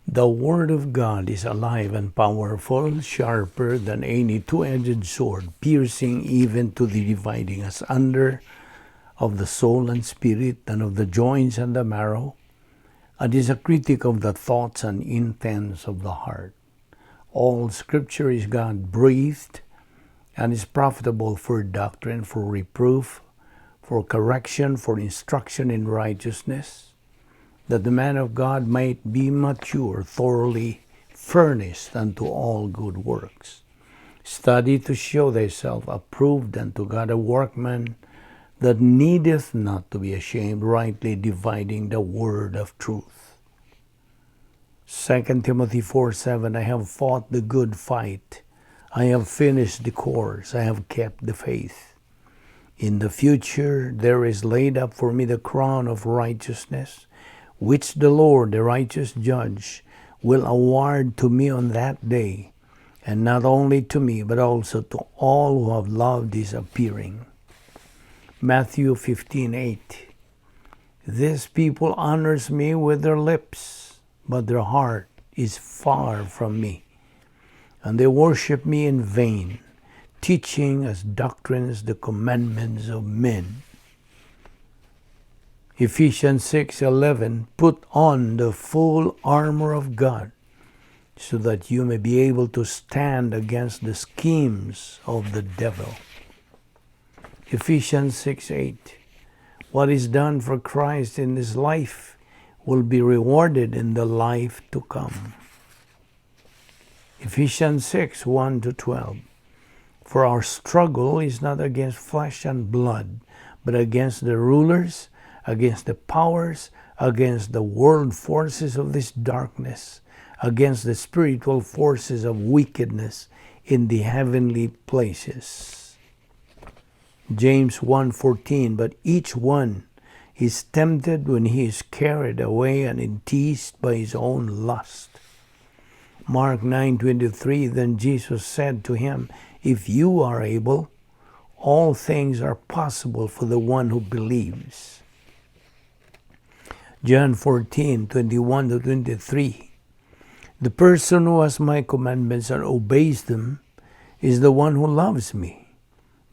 The Word of God is alive and powerful, sharper than any two-edged sword, piercing even to the dividing asunder of the soul and spirit, and of the joints and the marrow, and is a critic of the thoughts and intents of the heart. All Scripture is God breathed and is profitable for doctrine, for reproof, for correction, for instruction in righteousness, that the man of God might be mature, thoroughly furnished unto all good works. Study to show thyself approved unto God, a workman that needeth not to be ashamed, rightly dividing the word of truth. 2 Timothy 4:7. I have fought the good fight. I have finished the course. I have kept the faith. In the future there is laid up for me the crown of righteousness, which the Lord, the righteous judge, will award to me on that day, and not only to me, but also to all who have loved his appearing. Matthew 15:8. This people honors me with their lips, but their heart is far from me. And they worship me in vain, teaching as doctrines the commandments of men. Ephesians 6:11. Put on the full armor of God so that you may be able to stand against the schemes of the devil. Ephesians 6:8. What is done for Christ in this life will be rewarded in the life to come. Ephesians 6:1 to 12. For our struggle is not against flesh and blood, but against the rulers, against the powers, against the world forces of this darkness, against the spiritual forces of wickedness in the heavenly places. James 1:14. But each one is tempted when he is carried away and enticed by his own lust. Mark 9:23. Then Jesus said to him, "If you are able, all things are possible for the one who believes." John 14:21 to 23. The person who has my commandments and obeys them is the one who loves me.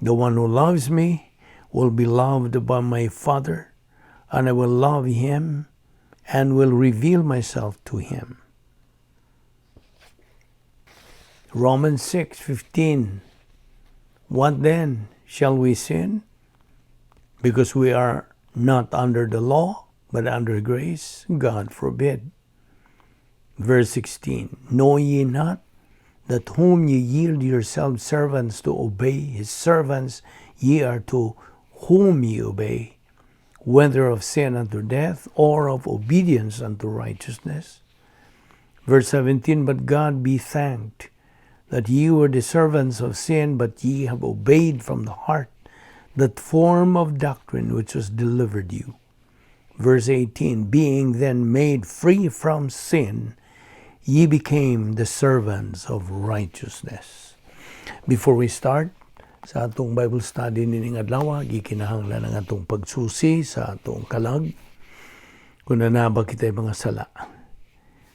The one who loves me will be loved by my Father, and I will love him and will reveal myself to him. Romans 6:15. What then? Shall we sin because we are not under the law, but under grace? God forbid. Verse 16. Know ye not that whom ye yield yourselves servants to obey, his servants ye are to whom ye obey, whether of sin unto death or of obedience unto righteousness? Verse 17. But God be thanked that ye were the servants of sin, but ye have obeyed from the heart that form of doctrine which was delivered you. Verse 18. Being then made free from sin, ye became the servants of righteousness. Before we start sa atong Bible study nining adlaw, gikinahanglan ang atong pagsusi sa atong kalag kung naa ba kita'y mga sala.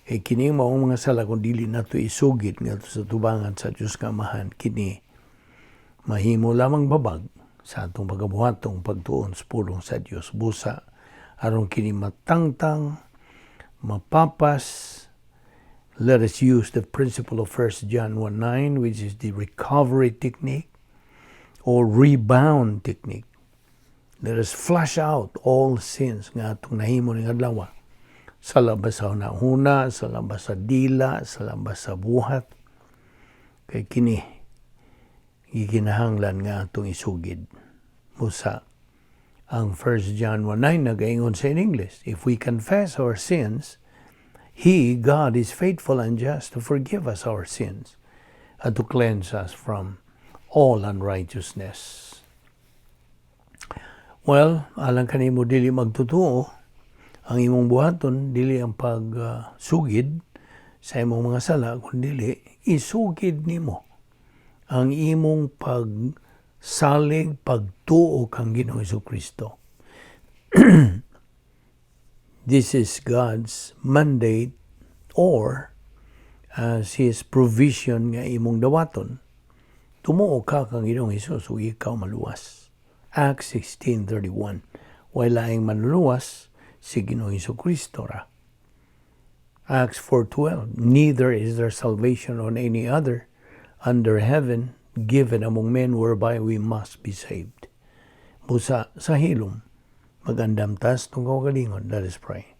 Kay kini maong mga sala, kung dili nato isugid ngadto sa tubangan sa Dios nga Amahan, kini mahimo lamang babag sa atong pagabuhatong pagtuon sa pulong sa Dios. Busa aron kini matangtang, mapapas, let us use the principle of 1 John 1:9, which is the recovery technique or rebound technique. Let us flush out all sins nga atong nahimo ning adlaw. Sala ba sa hunahuna, sala ba sa dila, sala ba sa buhat. Kay kini gikinahanglan nga atong isugid. Busa ang 1 John 1:9 nagaingon sa in English, "If we confess our sins, He, God, is faithful and just to forgive us our sins and to cleanse us from all unrighteousness." Well, alang kanimo dili magtotoo, ang imong buhaton dili ang pagsugid sa imong mga sala, kundi isugid nimo ang imong pagsalig, pagtuo kang Ginoong Kristo. This is God's mandate. or as His provision nga imong dawaton. Tumuo ka kang Ginoong Hesus ug ikaw maluwas. Acts 16:31. Way laing manluluwas, si Ginoong Hesus Kristo ra. Acts 4:12. Neither is there salvation on any other under heaven given among men whereby we must be saved. Busa sa hilom, magandam tas tungkol kaugalingon. Let us pray.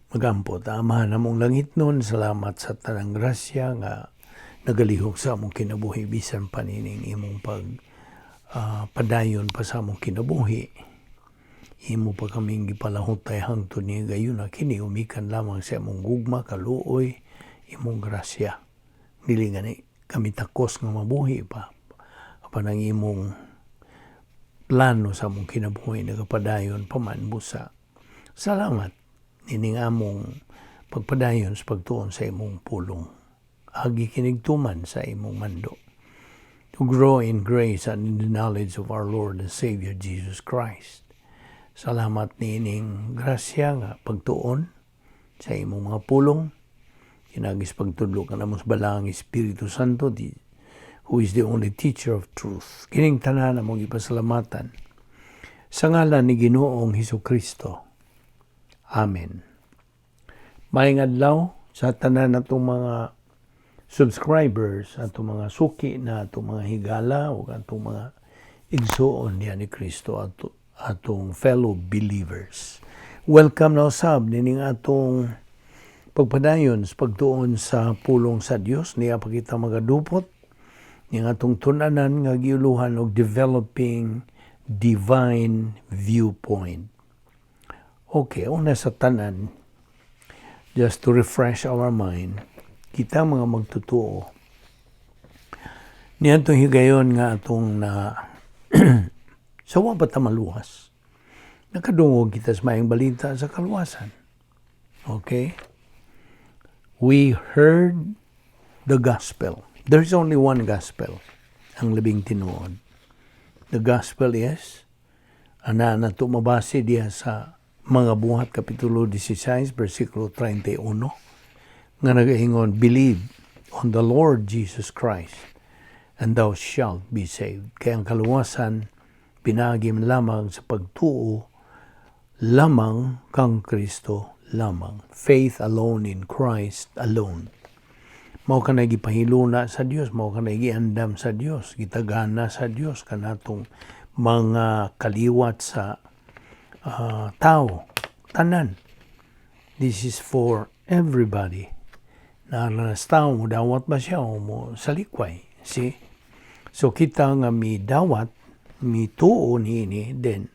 Magampo ta, Amahan namong langit nun, salamat sa tanang grasya nga nagalihok sa among kinabuhi bisan panining imong pag padayon pa sa among kinabuhi. Imo pa kaming gipalahutay hangtod ni gayon na kini umikan lamang sa among gugma, kaluoy, imong grasya. Dili gani kami takos nga mabuhi pa. Apan ang imong plano sa among kinabuhi nagapadayon pa man busa. Salamat nining among pagpadayon sa pagtuon sa imong pulong. Agi kinigtuman sa imong mando. To grow in grace and in the knowledge of our Lord and Savior Jesus Christ. Salamat niining grasya nga pagtuon sa imong mga pulong. Kinagis pagtudlo ka namo sa Balaang Espiritu Santo, who is the only teacher of truth. Kining tanan among ipasalamatan sa ngalan ni Ginoong Hesus Kristo. Amen. Maayong adlaw sa tanan natong mga subscribers, atong mga suki na atong mga higala o atong mga igsuon niya ni Kristo, atong fellow believers. Welcome na usab nining atong pagpadayon sa pagtuon sa pulong sa Dios. Niya pa kita magadupot ning atong tun-anan nga giuluhan og developing divine viewpoint. Okay, una sa tanan, just to refresh our mind, kita mga magtutuo niadtong higayon nga atong na sa wa pa ta maluwas, nakadungog kita sa maayong balita sa kaluwasan. Okay? We heard the gospel. There is only one gospel, ang labing tinuod. The gospel is, ana na mabase diha sa Mga Buhat Kapitulo 16, versikulo 31, nga nagaingon, "Believe on the Lord Jesus Christ, and thou shalt be saved." Kaya ang kaluwasan, pinaagi lamang sa pagtuo lamang kang Kristo lamang. Faith alone in Christ alone. Mao kanay gipahiluna sa Dios, mao kanay giandam sa Dios, gitagana sa Dios kanatong mga kaliwat sa tao, tanan. This is for everybody. Naranas tao, mo dawat ba siya o mo salikway? See? So kita nga mi dawat, mi tuo niini, then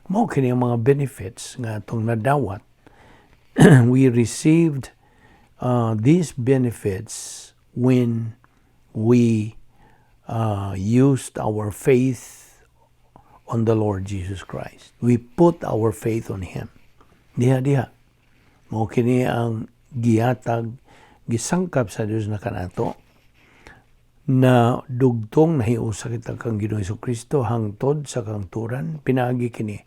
mao kini ang mga benefits nga atong nadawat. We received these benefits when we used our faith on the Lord Jesus Christ. We put our faith on Him. Diha, diha. Mao kini ang gihatag, gisangkap sa Dios na kanato na dugtong nahiusa kita kang Ginoong Kristo hangtod sa kangturan, pinaagi kini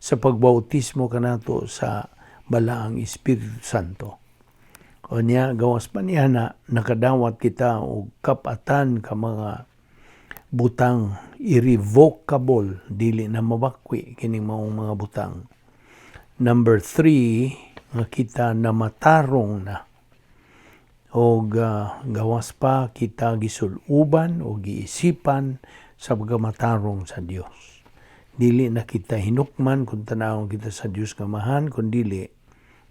sa pagbautismo kanato sa Balaang Espiritu Santo. O niya, gawas pa niya na nakadawat kita og kapatan ka mga butang irrevocable, dili na mabakwi kining maong mga butang. Number 3, nga kita na matarong na og gawas pa kita gisuluban o giisipan sa pagkamatarong sa Dios. Dili na kita hinukman kung tanawon kita sa Dios nga Amahan, kun dili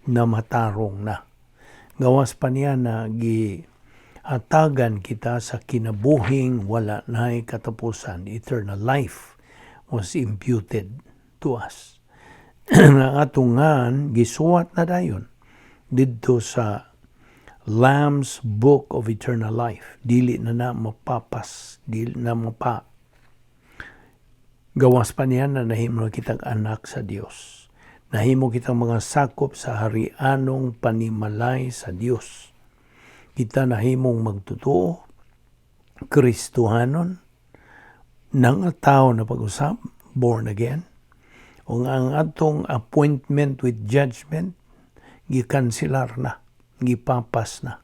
na matarong na. Gawas pa niya na gihatagan kita sa kinabuhing wala na'y katapusan. Eternal life was imputed to us. Ang atong ngan gisuwat na dayon didto sa Lamb's Book of Eternal Life. Dili na na mapapas, dili na mapa. Gawas pa niya na nahimo kitang anak sa Dios. Nahimo kitang mga sakop sa harianong panimalay sa Dios. Kita nahimong magtotoo, Kristohanon, nang tao na pag-usap, born again. Ug ang atong appointment with judgment gikanselar na, gipapas na.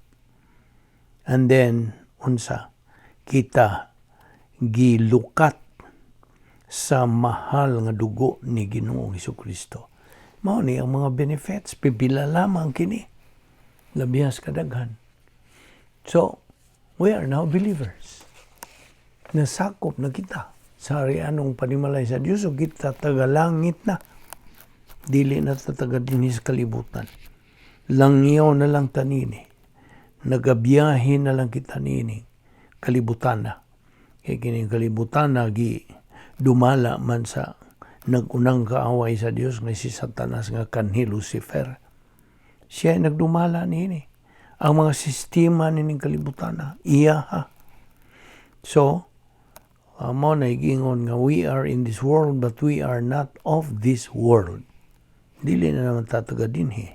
And then unsa kita? Gilukat sa mahal nga dugo ni Ginoong Kristo. Mao ni ang mga benefits, pipila lamang kini. Labihas kadaghan. So, we are now believers. Nasakop na kita sa harianong panimalay sa Dios o kita taga-langit na. Dili na ta taga dinhi sa kalibutan. Langyaw na lang ta nini. Nagabiyahe na lang kita nini. Kalibutan na. Kay kining kalibutan na gi dumala man sa nagunang kaaway sa Dios nga si Satanas nga kanhi Lucifer. Siya ay nagdumala niini. Ang mga sistema nining kalibutan na iya ha. So, mao na giingon nga we are in this world, but we are not of this world. Dili na naman ta taga dinhi.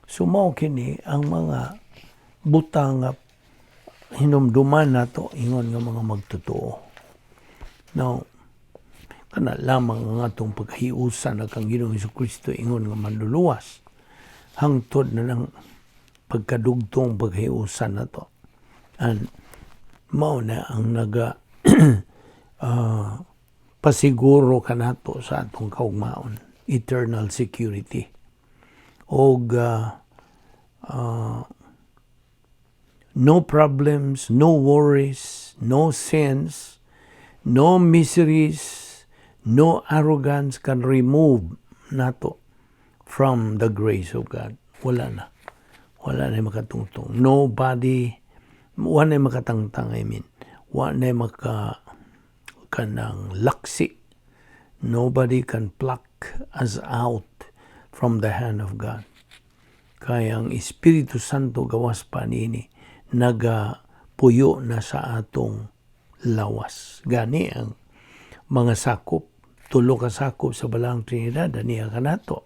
So mao kini ang mga butang nga hinumduman nato ingon nga mga magtotoo. Now, kana lamang ang atong paghiusan na kang Ginoong Kristo ingon nga manluluwas. Hangtod na lang pagkadugtong paghiusan nato. And mao na ang naga pasiguro kanato sa atong kaugmaon, eternal security. Og no problems, no worries, no sins, no miseries, no arrogance can remove nato from the grace of God. Wala na. Wala na makatungtong. Nobody, wala na makatangtang, I mean. Wala na maka kanang laksi. Nobody can pluck us out from the hand of God. Kaya ang Espiritu Santo gawas pa nini nagapuyo na sa atong lawas. Gani ang mga sakop, tulo ka sakop sa Balaang Trinidad, niya kanato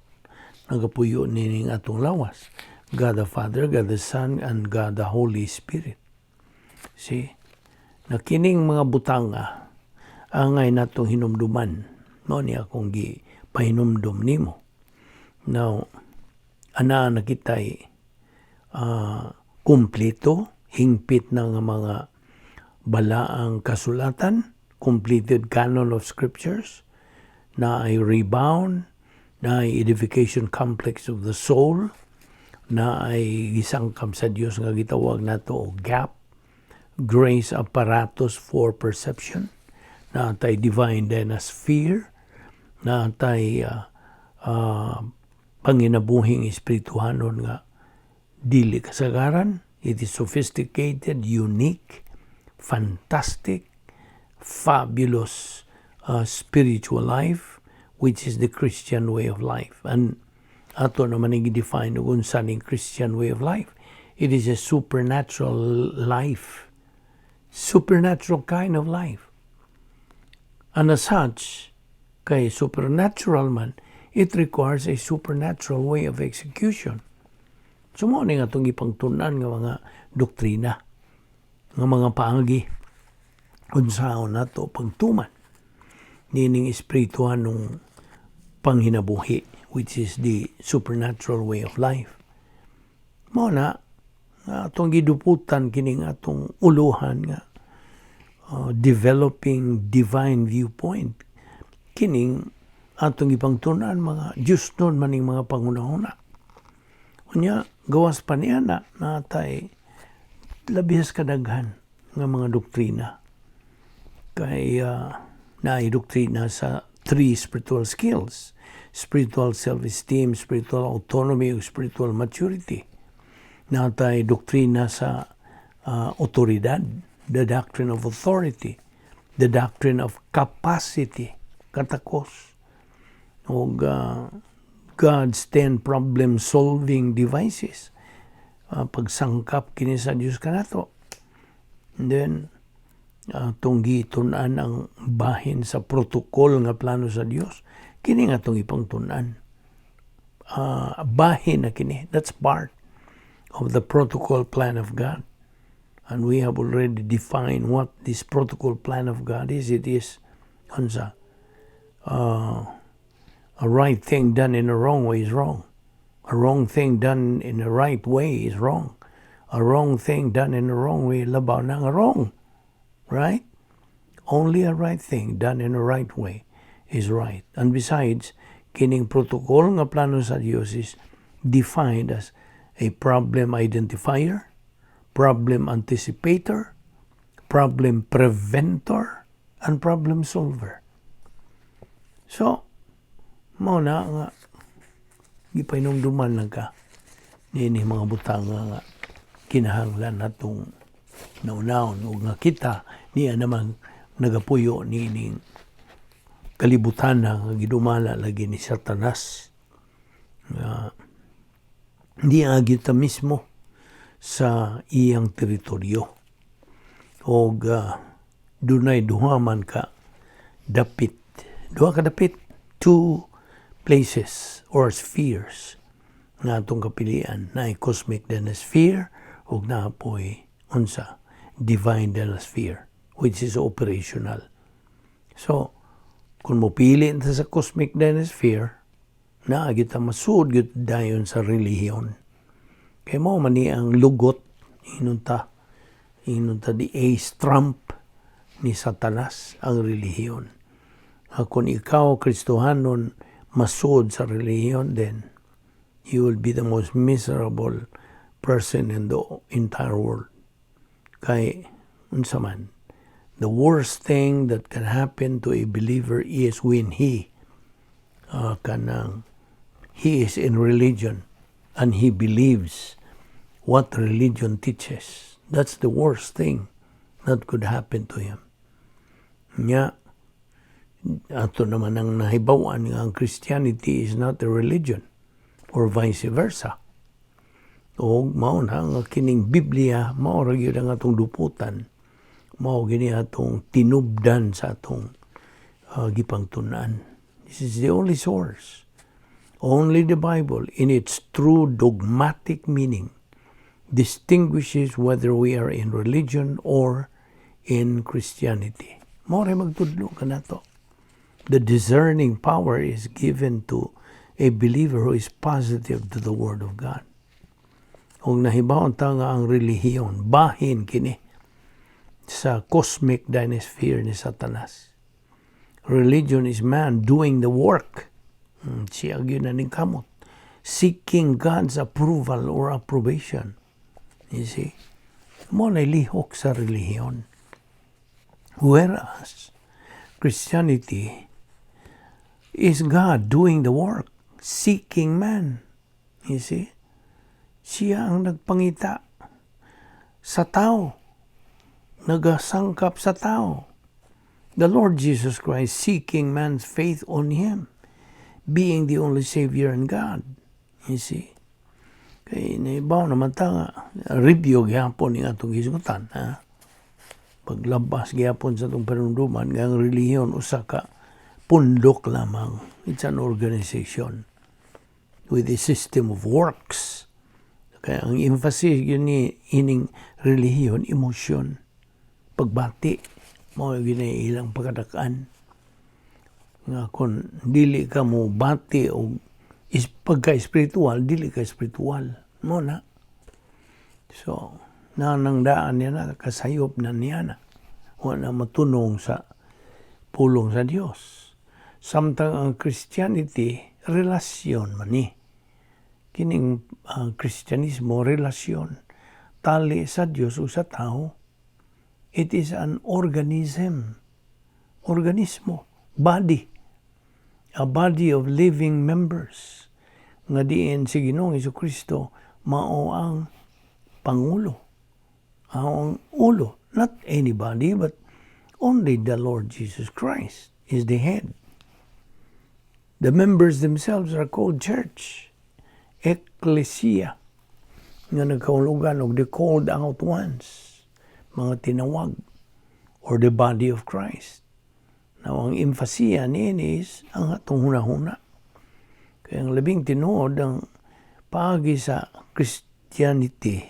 nagapuyo nining atong lawas. God the Father, God the Son, and God the Holy Spirit. See? Na kining mga butanga angay natong hinumduman. Mao ni akong gi pahinumdum nimo. Now, ana na kita'y kumpleto, hingpit na nga mga balaang kasulatan, completed canon of scriptures, na ay rebound, na ay edification complex of the soul, na ay gisangkam sa Dios nga gitawag nato og gap, grace apparatus for perception, naa tay divine sphere, naa tay panginabuhing espirituhanon nga dili kasagaran. It is sophisticated, unique, fantastic, fabulous spiritual life, which is the Christian way of life. And ato naman i-define kung unsa ning Christian way of life. It is a supernatural life. Supernatural kind of life. And as such, kay supernatural man, it requires a supernatural way of execution. So mao ni nga atong ipangtun-an nga mga doktrina, nga mga paagi unsaon nato pagtuman nining espirituhanong panghinabuhi, which is the supernatural way of life. Mao na nga atong giduputan kining atong uluhan nga developing divine viewpoint. Kining atong ipangtun-an mga Diyos nun maning mga panghunahuna. Unya, gawas pa niya na natay labihas kadaghan nga mga doktrina. Kay naay doktrina sa three spiritual skills: spiritual self-esteem, spiritual autonomy, ug spiritual maturity. Natay doktrina sa otoridad, the doctrine of authority, the doctrine of capacity, katakos, ug God's 10 problem-solving devices. Pagsangkap kini sa Dios kanato. And then, atong gitun-an ang bahin sa protocol nga plano sa Dios. Kini nga atong ipangtun-an. Bahin na kini. That's part of the protocol plan of God. And we have already defined what this protocol plan of God is. It is unsa? A right thing done in a wrong way is wrong. A wrong thing done in the right way is wrong. A wrong thing done in the wrong way, labaw na nga wrong. Right? Only a right thing done in the right way is right. And besides, kining protocol nga plano sa Dios is defined as a problem identifier, problem anticipator, problem preventer, and problem solver. So, mao na nga gipahinumduman lang ka niini mga butang nga kinahanglan natong naunahon ug nga kita niya naman nagapuyo niining kalibutan na nga gidumala lagi ni Satanas nga niagi ta mismo sa iyang teritoryo og dunay duha man ka dapit, duha ka dapit, two places or spheres nga atong kapilian na cosmic sphere ug naa poy unsa, divine sphere, which is operational. So kung mopili ta sa cosmic sphere naa kita masud gyud dayon sa relihiyon kay mao man ni ang lugot, ingon ta the ace trump ni Satanas ang relihiyon. Kung ikaw Kristohanon masud sa relihiyon, then you will be the most miserable person in the entire world. Kay unsa man, the worst thing that can happen to a believer is when he kanang he is in religion and he believes what religion teaches. That's the worst thing that could happen to him. Nya, ato naman ang nahibaw-an nga ang Christianity is not a religion or vice versa. O mao na nga kining Biblia mao ra gyud ang atong duputan. Mao gini atong tinubdan sa atong gipangtun-an. This is the only source. Only the Bible, in its true dogmatic meaning, distinguishes whether we are in religion or in Christianity. Mao ray magtudlo kanato. The discerning power is given to a believer who is positive to the Word of God. Kung nahibaw ta nga ang relihiyon, bahin kini sa cosmic dynasphere ni Satanas. Religion is man doing the work. Siya gyud na ning kamot. Seeking God's approval or approbation. You see? Mao na lihok sa relihiyon. Whereas, Christianity is God doing the work, seeking man. You see? Siya ang nagpangita sa tao. Nagasangkap sa tao. The Lord Jesus Christ seeking man's faith on Him, being the only Savior and God. You see? Kay naibaw naman ta nga, review gihapon ni atong hisgutan. Ha? Paglabas gihapon sa atong panumduman nga ang relihiyon usa ka pundok lamang. It's an organization with a system of works. Kaya ang emphasis yun ni ining relihiyon, emosyon, pagbati, mao gyud ilang pagkadakan. Nga kung dili ka mo bati o is pagka-espiritual, dili ka espiritual. Mao na. So, na nang daan niya na, kasayop na niya na. Wala matunong sa pulong sa Dios. Samtang ang Christianity, relasyon man ni. Kining Kristyanismo, relasyon. Tali sa Dios o sa tao. It is an organism. Organismo. Body. A body of living members. Nga diin si Ginoong Kristo mao ang pangulo. Ang ulo. Not anybody, but only the Lord Jesus Christ is the head. The members themselves are called church. Ecclesia. Nga nagkahulugan og the called out ones. Mga tinawag. Or the body of Christ. Now, ang emphasis niini is ang atong hunahuna. Kaya ang labing tinuod ang paagi sa Christianity,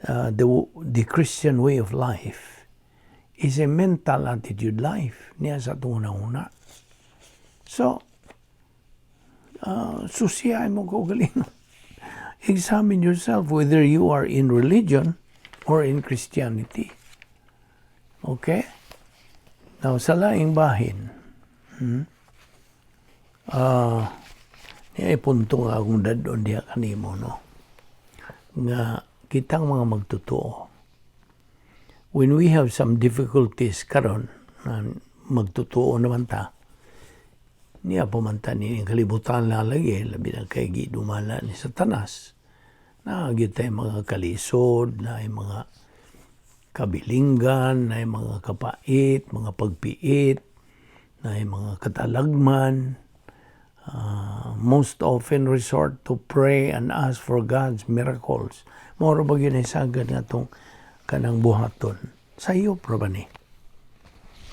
the Christian way of life, Is a mental attitude life niya sa atong una-una. So, susiya mo kaugalingon. Examine yourself whether you are in religion or in Christianity. Okay? Now, sa laing bahin, niya punto nga akong dad-on diha kanimo, no? Nga kitang mga magtotoo, when we have some difficulties karon na magtotoo naman ta, niya pa man ta ni kalibutan na lagi, labi na kay gidumala ni Satanas, na gyud tay mga kalisod, na mga kabilinggan, na mga kapait, mga pagpiit, na mga katalagman, most often resort to pray and ask for God's miracles. Moro ba gyud sagad nga atong kanang buhaton? Sayop ra ba ni?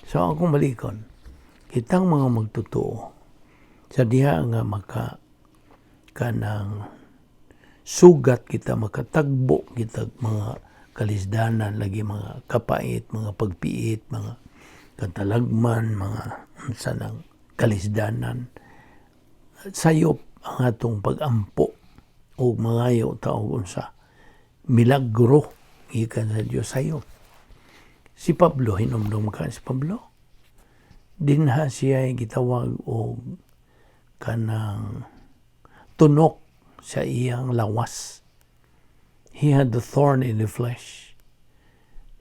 So akong balikon, kitang mga magtotoo, sa diha nga maka kanang sugat kita, makatagbo kita mga kalisdanan lagi, mga kapait, mga pagpiit, mga katalagman, mga unsa nang kalisdanan, sayop ang atong pagampo o mangayo ta og unsa milagro gikan sa Dios. Sayop. Si Pablo, hinumdum ka si Pablo, dinha siya gitawag og kanang tunok sa iyang lawas. He had the thorn in the flesh.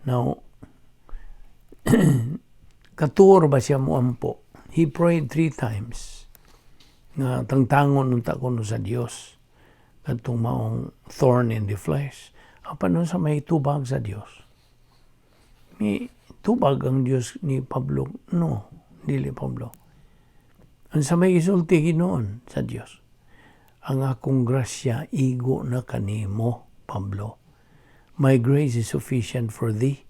Now, katuor ba siya muampo? He prayed three times nga tangtangon unta kuno sa Dios kadtong maong thorn in the flesh. Apan unsa may tubag sa Dios? Mi tubag ang Dios ni Pablo? No, dili Pablo. Unsa may gisulti Ginoon sa Dios? "Ang akong grasya igo na kanimo, Pablo. My grace is sufficient for thee."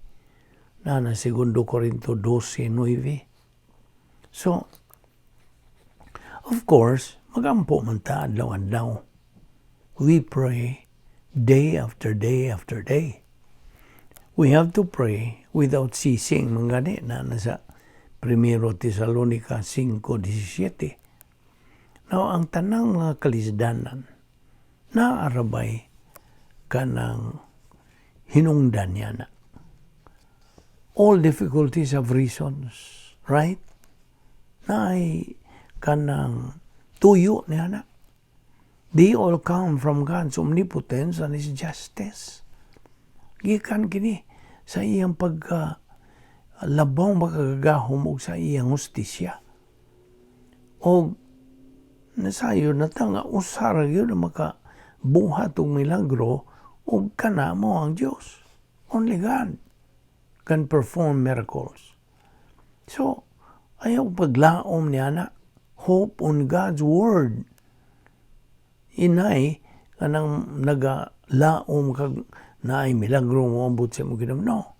Na na Segundo Corinto 12:9. So, of course, magampo man ta adlaw-adlaw. We pray day after day after day. We have to pray without ceasing, man gani na nasa Primero Tesalonica 5:17. Now, ang tanang mga kalisdanan naa ra bay kanang hinungdan niya na. All difficulties have reasons, right? Naay kanang tuyo niya na. They all come from God's omnipotence and His justice. Gikan kini sa iyang pagka labaw makagagahom og sa iyang hustisya. O nasayo na ta nga usa ra gyud ang makabuhat og milagro og kana mao ang Dios. Only God can perform miracles. So, ayaw paglaom niya na, hope on God's word. Inay, kanang nagalaom kag naay milagro mo ambot sa imong kinabuhi. No.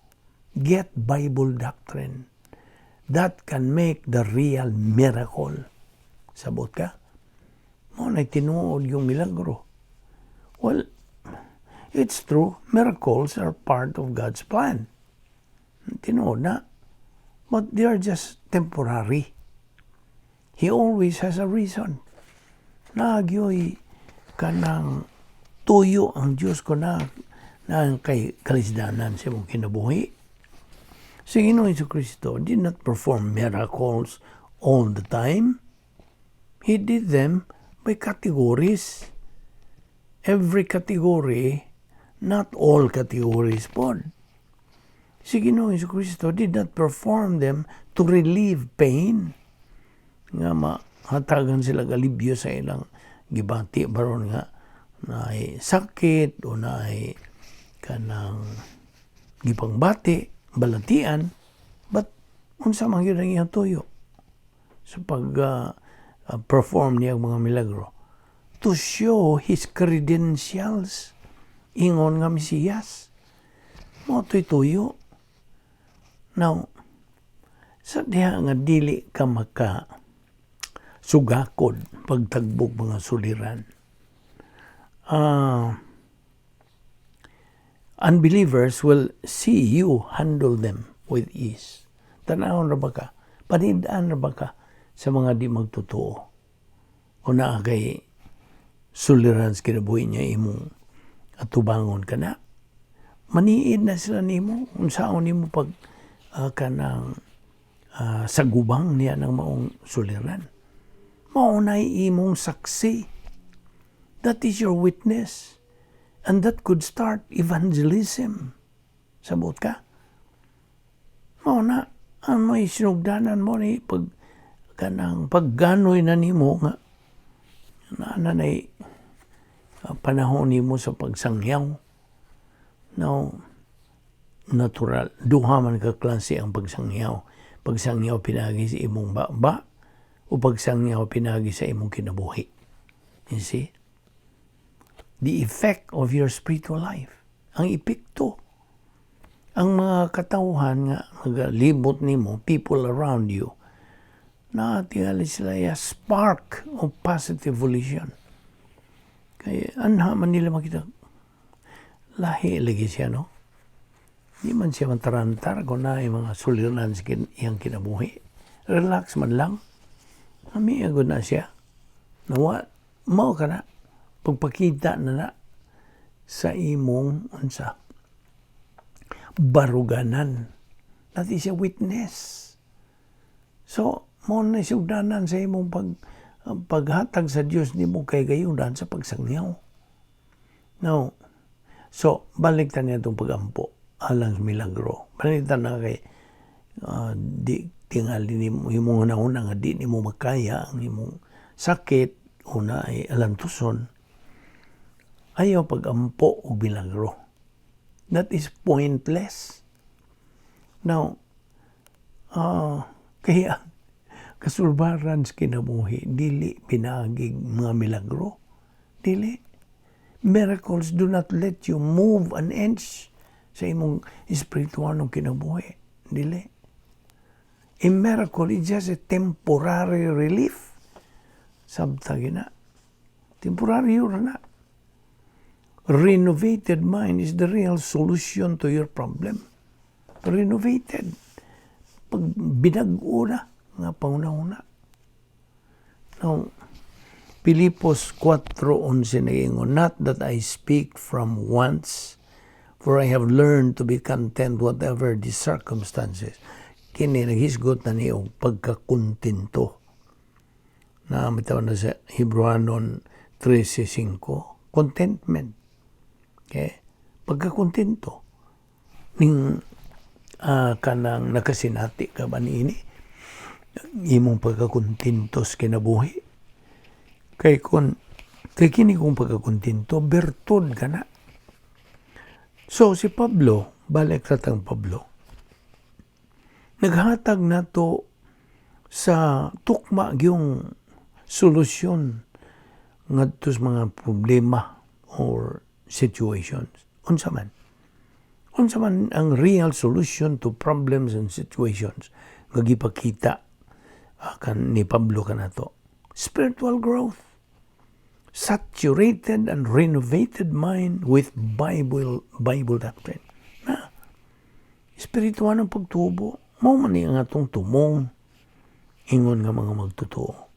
Get Bible doctrine. That can make the real miracle. Sabot ka? Mao na tinuod yung milagro. Well, it's true, miracles are part of God's plan. Tinuod na. But they are just temporary. He always has a reason. Nagyoy kanang tuyo ang Diyos ko na kay kalisdanan sa imong kinabuhi. Si Ginoong Kristo did not perform miracles all the time. He did them by categories. Every category, not all categories pod. Si Ginoong Kristo did not perform them to relieve pain. Nga mahatagan sila alibyo sa ilang gibati baron nga naay sakit o naay kanang gipangbati, balatian, but unsa man gyud ang iyang tuyo sa pag perform niya ang mga milagro? To show his credentials ingon nga Mesiyas. Mao to'y tuyo. Now, sa diha nga dili ka maka sugakod pagtagbog mga suliran. Unbelievers will see you handle them. with ease. Tanawon ra ba ka? Panidaan ra ba ka sa mga di magtotoo? O naa kay suliran sa kinabuhi niya imong atubangon ka na. Maniid na sila nimo unsaon nimo pag kanang sagubang niya ng maong suliran. Mao na imong saksi. That is your witness. And that could start evangelism. Sabot ka? Mao na, ang may sinugdanan mo ni pag kanang pagganoy na nimo nga na nanay panahon nimo sa pagsangyaw. Now, natural, duha man ka klase ang pagsangyaw. Pagsangyaw pinagi sa imong baba o pagsangyaw pinagi sa imong kinabuhi. You see? The effect of your spiritual life. Ang epekto. Ang mga katawhan nga nagalibot nimo, people around you, na tingali sila a spark of positive volition. Kaya anha man nila makita, lahi lagi siya, no? Di man siya matarantar kung na yung mga suliran sa iyang kinabuhi. Relax man lang. Ami agad na siya. Nawa, mao ka na. Pagpakita na na sa imong unsa baruganan. That is a witness. So, mao na sugdanan sa imong paghatag sa Dios nimo kay gayunan sa pagsangyaw. Now, so balik ta niya itong pagampo alang sa milagro. Balik ta na kay di tingali nimo imong una nga di nimo makaya ang imong sakit una ay alantuson. Ayaw pagampo og milagro. That is pointless. Now, kaya kasulbaran sa kinabuhi dili pinagig mga milagro. Dili. Miracles do not let you move an inch sa imong espiritual ng kinabuhi. Dili. A miracle is just a temporary relief. Sabta gina. Temporary ra na. Renovated mind is the real solution to your problem. Renovated. Pag binag-o na, nga panguna-una. Now, Pilipos 4:11 nagingon, "Not that I speak from wants, for I have learned to be content whatever the circumstances." Kini naghisgot na niyo pagkakontento. Na bitaw na sa Hebrewanon 13:5, contentment. Okay? Pagkakontento. Ning kanang nakasinati ka ba niini? Imong pagkakontento sa kinabuhi. Kay kun kay kini kong pagkakontento, bertud ka na. So si Pablo, balik sa tang Pablo, naghatag na to sa tukma yung solusyon ngadto sa mga problema or situations. Unsa man? Unsa man ang real solution to problems and situations nga gipakita kan ni Pablo kanato? Spiritual growth. Saturated and renovated mind with Bible doctrine. Na espiritual ang pagtubo. Mao man ni ang atong tumong ingon nga mga magtotoo.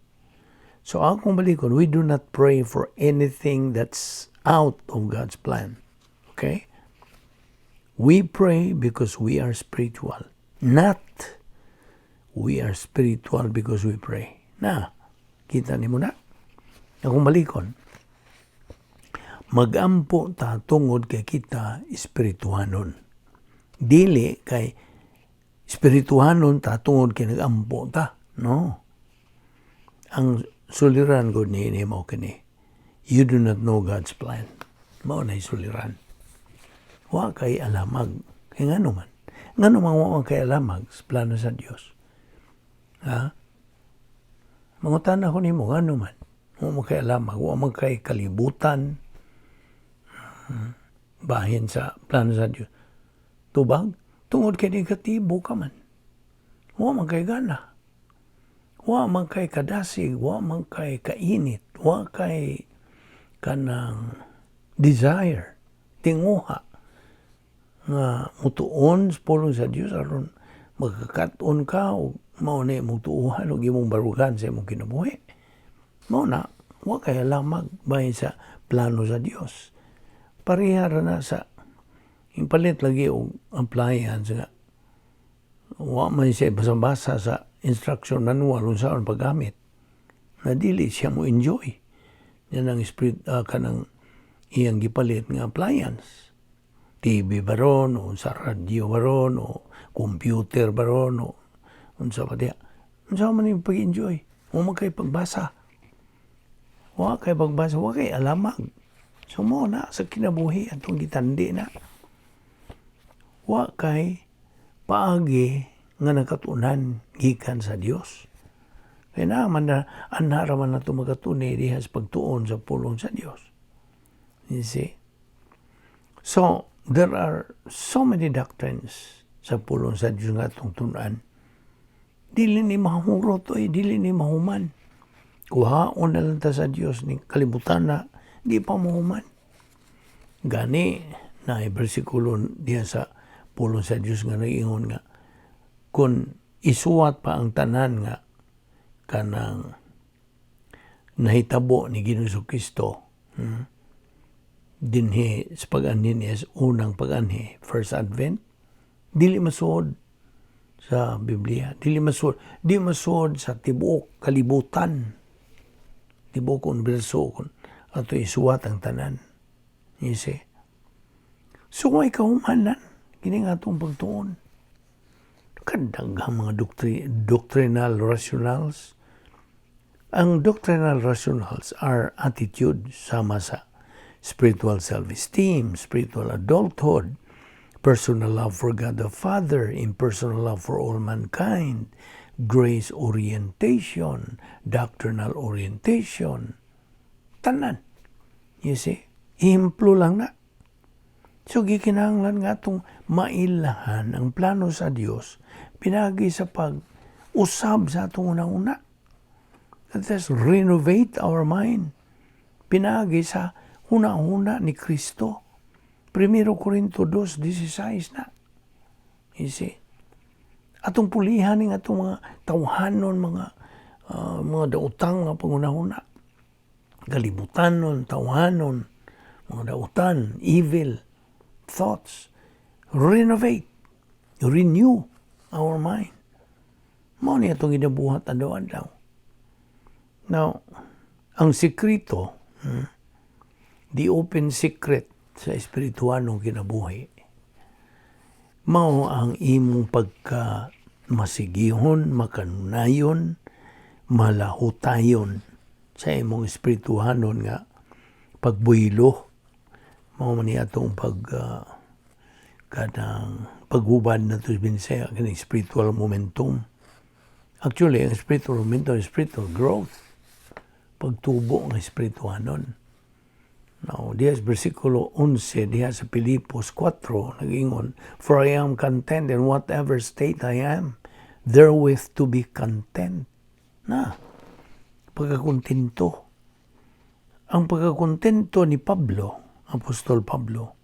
So akong balikon, we do not pray for anything that's out of God's plan. Okay? We pray because we are spiritual. Not we are spiritual because we pray. Na, kita nimo na. Akong balikon, magampo ta tungod kay kita espirituhanon. Dili kay espirituhanon ta tungod kay nagampo ta. No. Ang suliran ko ni mao kini. You do not know God's plan. Mao na suliran. Wa kay alamag. Kay ngano man? Ngano man wa kay alamag sa plano sa Dios? Ha? Mangutana ko nimo, ngano man? Wa man kay alamag, wa man kay kalibutan bahin sa plano sa Dios. Tubag, tungod kay negatibo ka man. Wa man kay gana. Wa man kay kadasig, wa man kay kainit, wa kay kanang desire, tinguha nga mutuon sa pulong sa Dios aron Magkakat-on ka o mao na imong tuuhan o imong barugan sa imong kinabuhi. Mao na, wa kay alamag bahin sa plano sa Dios. Pareha ra na sa ipalit lagi og appliance nga wa man siya basa-basa sa instruction manual unsaon paggamit na dili siya mo enjoy yan ang spirit, kanang iyang gipalit nga appliance, TV ba ron o sa radyo ba ron o computer ba ron o unsa pa diha, unsa man yung pag-enjoy. Wa man kay pagbasa, wa kay pagbasa, wa kay alamag. So mo na sa kinabuhi atong gitandi na wa kay paagi nga nakatunan gikan sa Dios. Kay na man na anha ra man nato makatuni diha sa pagtuon sa pulong sa Dios. You see? So, there are so many doctrines sa pulong sa Dios nga atong tun-an. Dili ni mahurot oy, dili ni mahuman. Kuhaon na lang ta sa Dios ni kalibutan na di pa mahuman. Gani na bersikulo diha sa pulong sa Dios nga nag-ingon nga kung isuwat pa ang tanan nga kanang nahitabo ni Ginoong Kristo dinhi sa pag-anhi niya, sa unang pag-anhi, first advent, dili masuod sa Biblia, dili masuod, di masuod sa tibuok kalibutan, tibuok universo kung ato isuwat ang tanan. You see? So, may kahumanan kini nga atong pagtuon. Kadaghang mga doctrinal rationals. Ang doctrinal rationals are attitude sama sa spiritual self-esteem, spiritual adulthood, personal love for God the Father, impersonal love for all mankind, grace orientation, doctrinal orientation. Tanan. You see? Ehemplo lang na. So gikinahanglan nga atong mailahan ang plano sa Dios pinagi sa pag-usab sa atong una-una. Let us renovate our mind. Pinagi sa huna-huna ni Kristo. 1 Corinto 2:16 na. You see? Atong pulihan ning atong mga tawhanon, mga daotang mga pangunahuna. Kalibutanon, tawhanon, mga dautan, evil thoughts. Renovate, renew our mind. Mao ni atong ginabuhat adlaw-adlaw. Now, ang sekreto, the open secret sa espirituanong kinabuhi, mao ang imong pagka masigihon, makanunayon, malahutayon sa imong espirituhanon nga pagbuylo. Mao man ni atong pag kanang paghubad na to sa Binisaya, kaning spiritual momentum. Actually, ang spiritual momentum is spiritual growth. Pagtubo ng espirituhanon. Now, diha sa versikulo 11, diha sa Pilipos 4, nag-ingon, "For I am content in whatever state I am, therewith to be content." Na, pagkakontento. Ang pagkakontento ni Pablo, Apostol Pablo,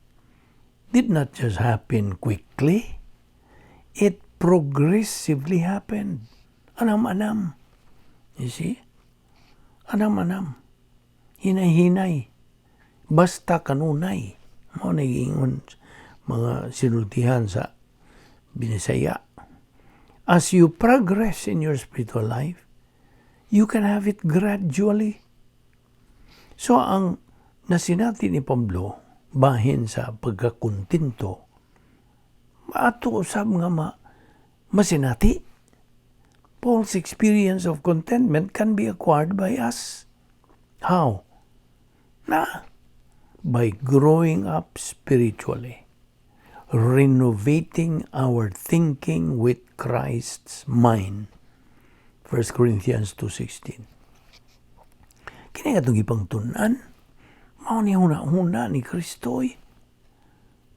did not just happen quickly. It progressively happened. Anam-anam. You see? Anam-anam. Hinay-hinay. Basta kanunay. Mao nag-ingon mga sinultihan sa Binisaya. As you progress in your spiritual life, you can have it gradually. So ang nasinati ni Pablo bahin sa pagkakontento, ato usab nga masinati. Paul's experience of contentment can be acquired by us. How? Na, by growing up spiritually, renovating our thinking with Christ's mind. 1 Corinthians 2:16. Kini atong gipangtun-an, mao ni huna-huna ni Kristo eh.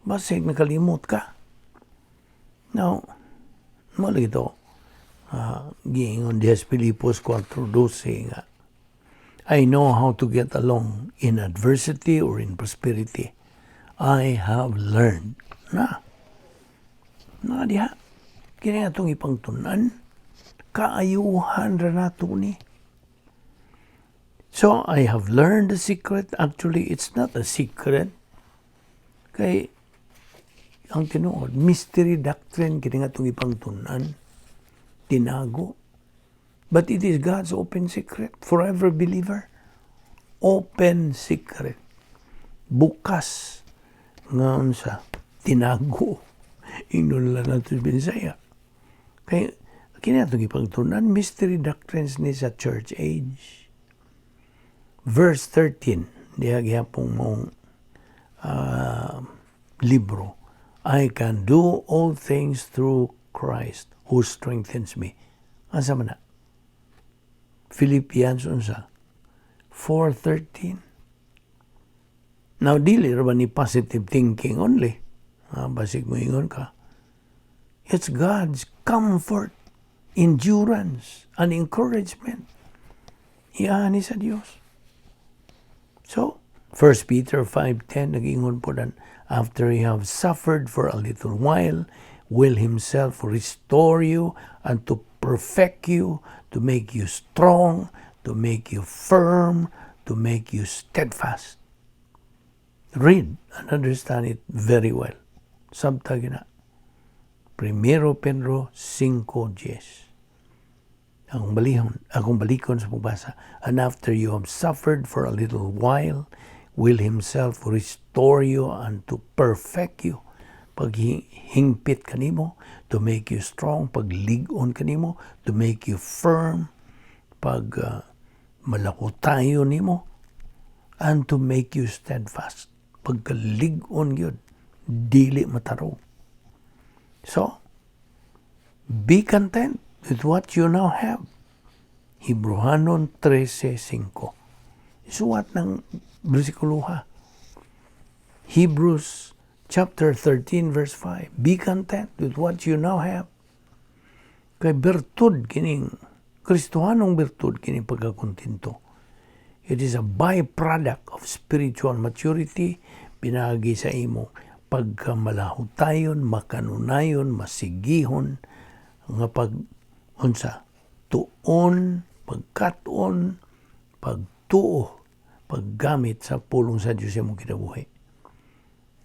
Basig nakalimot ka. Now, mao lagi to, giingon diha sa Filipos 4:12 nga, "I know how to get along in adversity or in prosperity. I have learned." Na. Na diha. Kini atong ipangtunan, kaayuhan ra nato ni. So I have learned the secret. Actually, it's not a secret. Kay ang tinuod, mystery doctrine kini nga atong ipangtunan. Tinago. But it is God's open secret for every believer. Open secret. Bukas nga unsa, tinago. Ingnon lang nato sa Binisaya. Kay kini atong ipangtunan, mystery doctrines ni sa church age. Verse 13, diha gihapon mong libro. "I can do all things through Christ who strengthens me." Asa man na? Philippians unsa? 4:13. Now, dili ra ba ni positive thinking only? Ah, basig mo ingon ka. It's God's comfort, endurance, and encouragement. Iyan ni sa Dios. So, 1 Peter 5:10, nag-ingon po dan, "After you have suffered for a little while, will himself restore you and to perfect you, to make you strong, to make you firm, to make you steadfast." Read and understand it very well. Sabta gina. Primero Pedro 5:10. Akong balihon, akong balikon sa pagbasa. "And after you have suffered for a little while, will himself restore you and to perfect you." Paghingpit kanimo, to make you strong, paglig-on kanimo, to make you firm, pag malakutayo nimo, and to make you steadfast. Pagkalig-on yun, dili matarog. So, be content with what you now have. Hebreohanon 13:5. Isuwat ng bersikulo ha. Hebrews chapter 13 verse 5. Be content with what you now have. Kay bertud kining Kristohanong bertud kining pagkakontento. It is a byproduct of spiritual maturity, pinaagi sa imo pagkamalahutayon, makanunayon, masigihon nga pag unsa, tuon, pagkat-on, pagtuo, paggamit sa pulong sa Dios sa imong kinabuhi.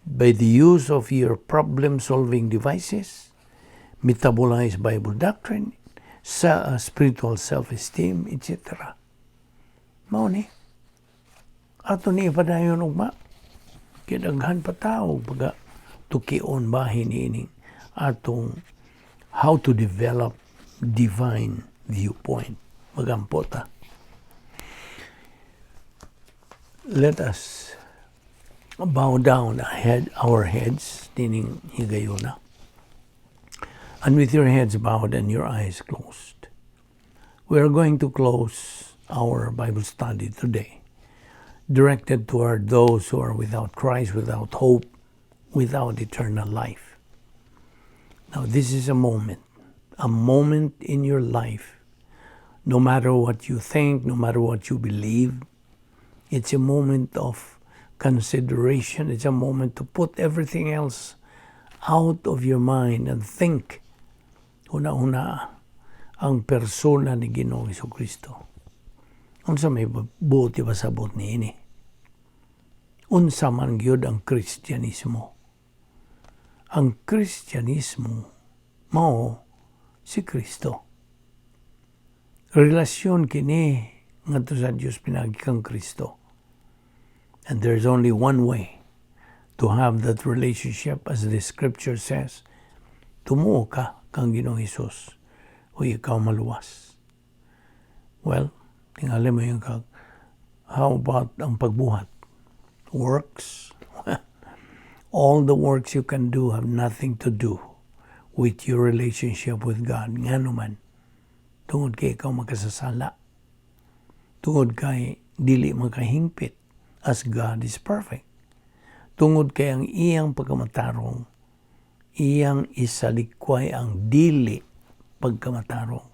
By the use of your problem-solving devices, metabolize Bible doctrine, sa spiritual self-esteem, etc. Mao ni. Ato ni ipadayon ugma. Kidaghan pa tao pagka tukion bahin niining atong how to develop divine viewpoint. Magampo ta. Let us bow down our heads tining higayuna. And with your heads bowed and your eyes closed, we are going to close our Bible study today, directed toward those who are without Christ, without hope, without eternal life. Now, this is a moment in your life, no matter what you think, no matter what you believe, it's a moment of consideration. It's a moment to put everything else out of your mind and think. Una-una, ang persona ni Ginoong Kristo. Unsa may buot ipasabot niini? Unsa man gyud ang Kristyanismo? Ang Kristyanismo mao si Kristo. Relasyon kini ngadto sa Dios pinaagi kang Kristo. And there's only one way to have that relationship, as the scripture says. Tumuo ka kang Ginoong Hesus o ikaw maluwas. Well, tingali mo yung kag, how about ang pagbuhat? Works? All the works you can do have nothing to do with your relationship with God. Ngano man, tungod kay ikaw makasasala. Tungod kay dili makahingpit, as God is perfect. Tungod kay ang iyang pagkamatarong, iyang isalikway ang dili pagkamatarong.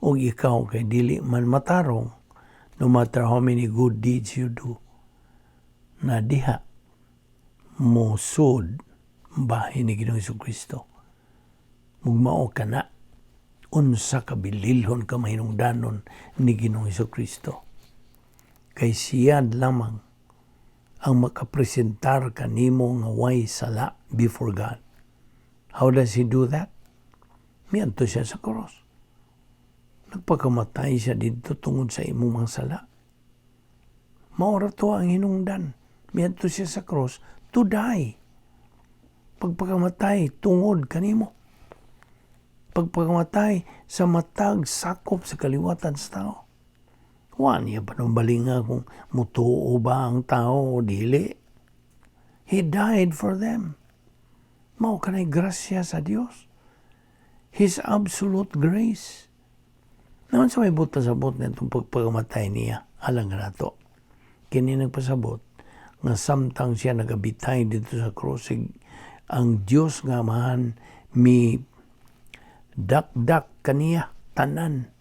O ikaw kay dili man matarong, no matter how many good deeds you do, na diha mo sud bahin ni Ginoong Kristo. Mugmao ka na unsa ka bililhon ka mahinungdanon ni Ginoong Kristo. Kay siya lamang ang makapresentar kanimo nga way sala before God. How does He do that? Miadto siya sa cross. Nagpakamatay siya didto tungod sa imong mga sala. Mao ra to ang hinungdan. Miadto siya sa cross to die. Pagpakamatay tungod kanimo. Pagpakamatay sa matag sakop sa kaliwatan sa tao. Wa niya panubalinga kung mutuo ba ang tao o dili. He died for them. Mao kanay grasya sa Dios. His absolute grace. Naman sa may buta sa bot na itong pagpakamatay niya, alang nato. Kini nagpasabot nga samtang siya nagabitay didto sa cross, ang Dios nga Amahan mi dakdak kaniya tanan,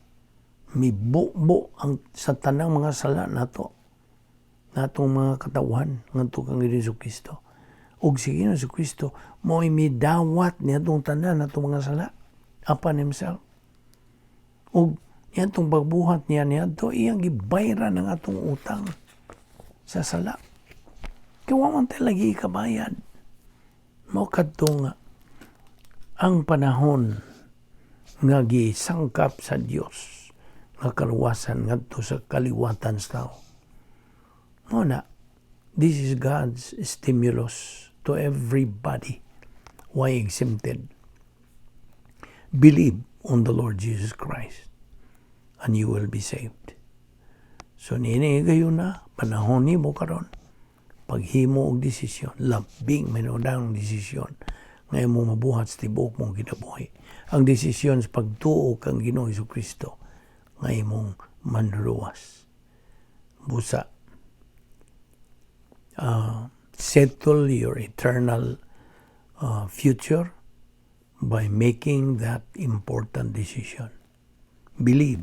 mi bubo ang sa tanang mga sala nato, natong mga katawhan, ngadto kang Hesus Kristo. Ug si Ginoong Kristo mo'y midawat niadtong tanan natong mga sala upon himself. Ug niadtong pagbuhat niya niadto, iyang gibayran ang atong utang sa sala. Kay wa man tay lagi ikabayad. Mao kadto nga ang panahon nga gisangkap sa Dios nga kaluwasan ngadto sa kaliwatan sa tao. Mao na, this is God's stimulus to everybody. Why exempted? Believe on the Lord Jesus Christ and you will be saved. So niini gayon na panahon nimo karon paghimo og desisyon, labing mahinungdanong desisyon nga imong mabuhat sa tibuok mong kinabuhi. Ang desisyon sa pagtuo kang Ginoong Kristo nga imong manluluwas. Busa, settle your eternal future by making that important decision. Believe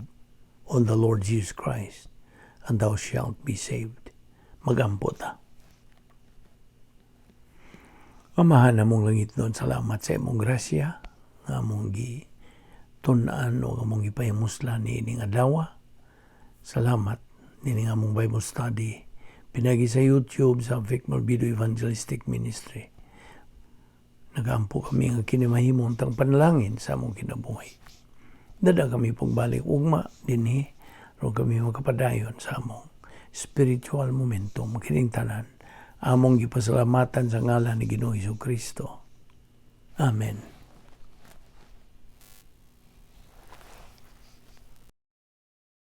on the Lord Jesus Christ and thou shalt be saved. Magampo ta. Amahan namong langitnon, salamat sa imong grasya nga among gi tun-an o among gipahimuslan niining adlaw. Salamat nining among Bible study pinagi sa YouTube sa Vic Morbido Evangelistic Ministry. Nagampo kami nga kini mahimo untang panalangin sa among kinabuhi. Dada kami pagbalik ugma dinhi aron kami makapadayon sa among spiritual momentum. Kining tanan among gipasalamatan sa ngalan ni Ginoong Kristo. Amen.